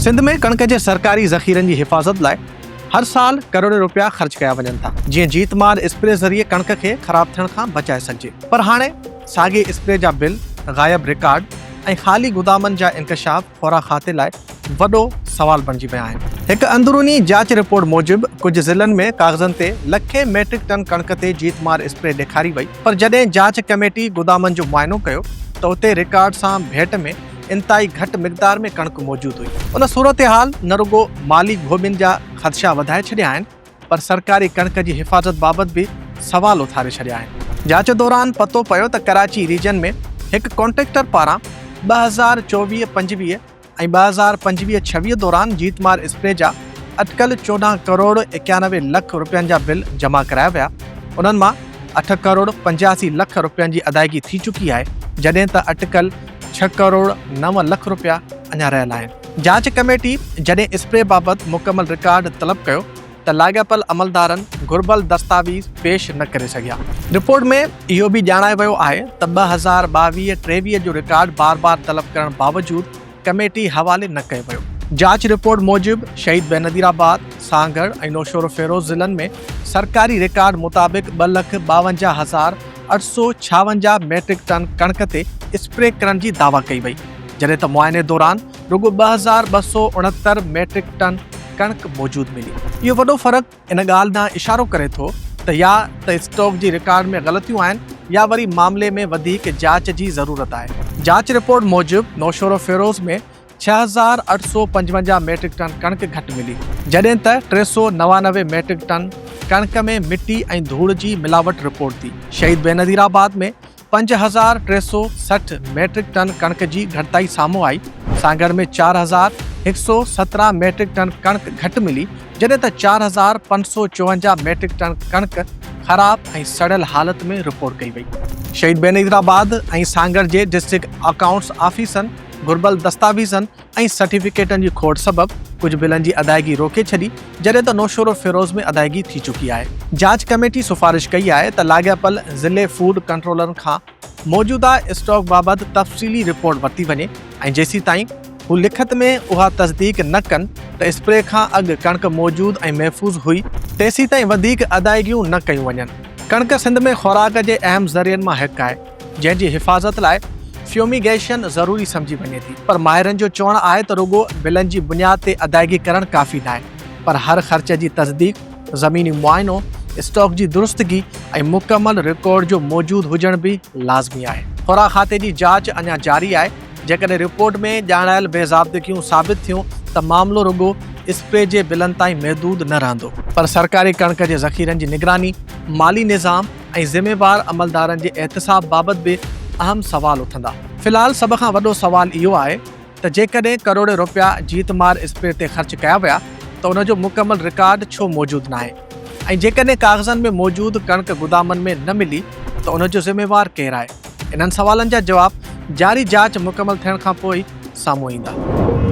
سنڌ ۾ ڪڻڪ جي سرڪاري ذخيرن جي حفاظت لاء هر سال ڪروڙين رپيا خرچ ڪيا وڃن ٿا، جيئن جيت مار اسپري ذريعي ڪڻڪ کي خراب ٿيڻ کان بچائي سگهجي. پر هاڻي ساڳئي اسپري جا بل، غائب رڪارڊ ۽ خالي گدامن جا انڪشاف خوراڪ کاتي لاء وڏو سوال بڻجي ويا آهن. هڪ اندروني جاچ رپورٽ موجب ڪجهه ضلعن ۾ ڪاغذن تي لکين ميٽرڪ ٽن ڪڻڪ تي جيت مار اسپري ڏيکاري وئي پر جڏهن جاچ ڪميٽي گدامن جو معائنو ڪيو ته اتي رڪارڊ سان ڀيٽ ۾ انتهائي گهٽ مقدار ۾ ڪڻڪ موجود هئي. ان صورتحال نه رڳو مالي گهوٻين جا خدشا وڌائي ڇڏيا آهن پر سرڪاري ڪڻڪ جي حفاظت بابت به سوال اٿاري ڇڏيا آهن. جاچ دوران پتو پيو ته ڪراچي ريجن ۾ هڪ ڪانٽريڪٽر پاران 2024 25 ۽ 2025 26 دوران جيت مار اسپري جا اٽڪل 14 ڪروڙ 91 لک رپين جا بل جمع ڪرايا ويا، انهن مان اٺ ڪروڙ 85 لک رپين جي ادائيگي ٿي چڪي آهي، جڏهن ته اٽڪل ڇهه ڪروڙ نو لک رپيا اڃا رهيل آهن. جاچ ڪميٽي جڏهن اسپري بابت مڪمل رڪارڊ طلب ڪيو ته لاڳاپيل عملدارن گهربل دستاويز پيش نه ڪري سگهيا. رپورٽ ۾ اهو به ڄاڻايو ويو آهي ته 2022 23 جو رڪارڊ بار بار طلب ڪرڻ باوجود ڪميٽي حوالي نه ڪيو ويو. جاچ رپورٽ موجب شهيد بينظير آباد، سانگهڙ ۽ نوشهروفيروز ضلعن ۾ سرڪاري رڪارڊ مطابق ٻه لک 52 هزار 856 ميٽرڪ ٽن ڪڻڪ تي اسپري ڪرڻ جي دعويٰ ڪئي وئي، جڏهن ته معائني دوران رڳو 2269 ميٽرڪ ٽن ڪڻڪ موجود ملي. اهو وڏو فرق ان ڳالهه ڏانهن اشارو ڪري ٿو ته يا ته اسٽاڪ جي رڪارڊ ۾ غلطيون آهن يا وري معاملي ۾ وڌيڪ جاچ جي ضرورت آهي. جاچ رپورٽ موجب نوشهروفيروز ۾ 6855 ميٽرڪ ٽن ڪڻڪ گهٽ ملي، جڏهن ته 399 ميٽرڪ ٽن ڪڻڪ ۾ مٽي ۽ ڌوڙ جي ملاوٽ رپورٽ ٿي. شهيد بينظيرآباد ۾ 5360 ميٽرڪ ٽن ڪڻڪ جي گهٽتائي سامهون آئي، سانگهڙ ۾ 4117 ميٽرڪ ٽن ڪڻڪ گهٽ ملي، جڏهن ته 4554 ميٽرڪ ٽن ڪڻڪ خراب ۽ سڙيل حالت ۾ رپورٽ ڪئي وئي. شهيد بينظيرآباد ۽ سانگهڙ جي ڊسٽرڪٽ اڪائونٽس آفيسن گهربل دستاويزن ۽ سرٽيفڪيٽن جي کوٽ سبب ڪجهه بلن جي ادائيگي روڪي ڇڏي، جڏهن ته نوشهروفيروز ۾ ادائيگي ٿي چڪي آهي. جاچ ڪميٽي سفارش ڪئي آهي ته لاڳاپيل ضلعي فوڊ ڪنٽرولرن کان موجوده اسٽاڪ بابت تفصيلي رپورٽ ورتي وڃي ۽ جيسيتائين هو لکت ۾ اها تصديق نه ڪن ته اسپري کان اڳ ڪڻڪ موجود ۽ محفوظ هئي، تيسيتائين وڌيڪ ادائيگيون نه ڪيون وڃن. ڪڻڪ سنڌ ۾ خوراڪ جي اهم ذريعن مان هڪ آهي. جنهن جي حفاظت لاء فيوميگيشن ضروري سمجهي وڃي ٿي پر ماهرن جو چوڻ آهي ته رڳو بلن جي بنياد تي ادائيگي ڪرڻ ڪافي ناهي پر هر خرچ جي تصديق، زميني معائنو، اسٽاڪ جي درستگي ۽ مڪمل رڪارڊ جو موجود هجڻ به لازمي آهي. خوراڪ کاتي جي جاچ اڃا جاري آهي، جيڪڏهن رپورٽ ۾ ڄاڻايل بي ضابطگيون ثابت ٿيون ته معاملو رڳو اسپري جي بلن تائين محدود نه رهندو پر سرڪاري ڪڻڪ جي ذخيرن جي نگراني، مالي نظام، ۽ ذميوار عملدارن جي احتساب بابت به اهم سوال اٿندا. في الحال سڀ کان وڏو سوال اهو آهي ته جيڪڏهن ڪروڙين رپيا جيت مار اسپري تي خرچ ڪيا ويا ته ان جو مڪمل رڪارڊ ڇو موجود ناهي ۽ جيڪڏهن ڪاغذن ۾ موجود ڪڻڪ گدامن ۾ نه ملي ته ان جو ذميوار ڪير آهي؟ انهن سوالن جا جواب جاري جاچ مڪمل ٿيڻ کانپوء ئي سامهون ايندا.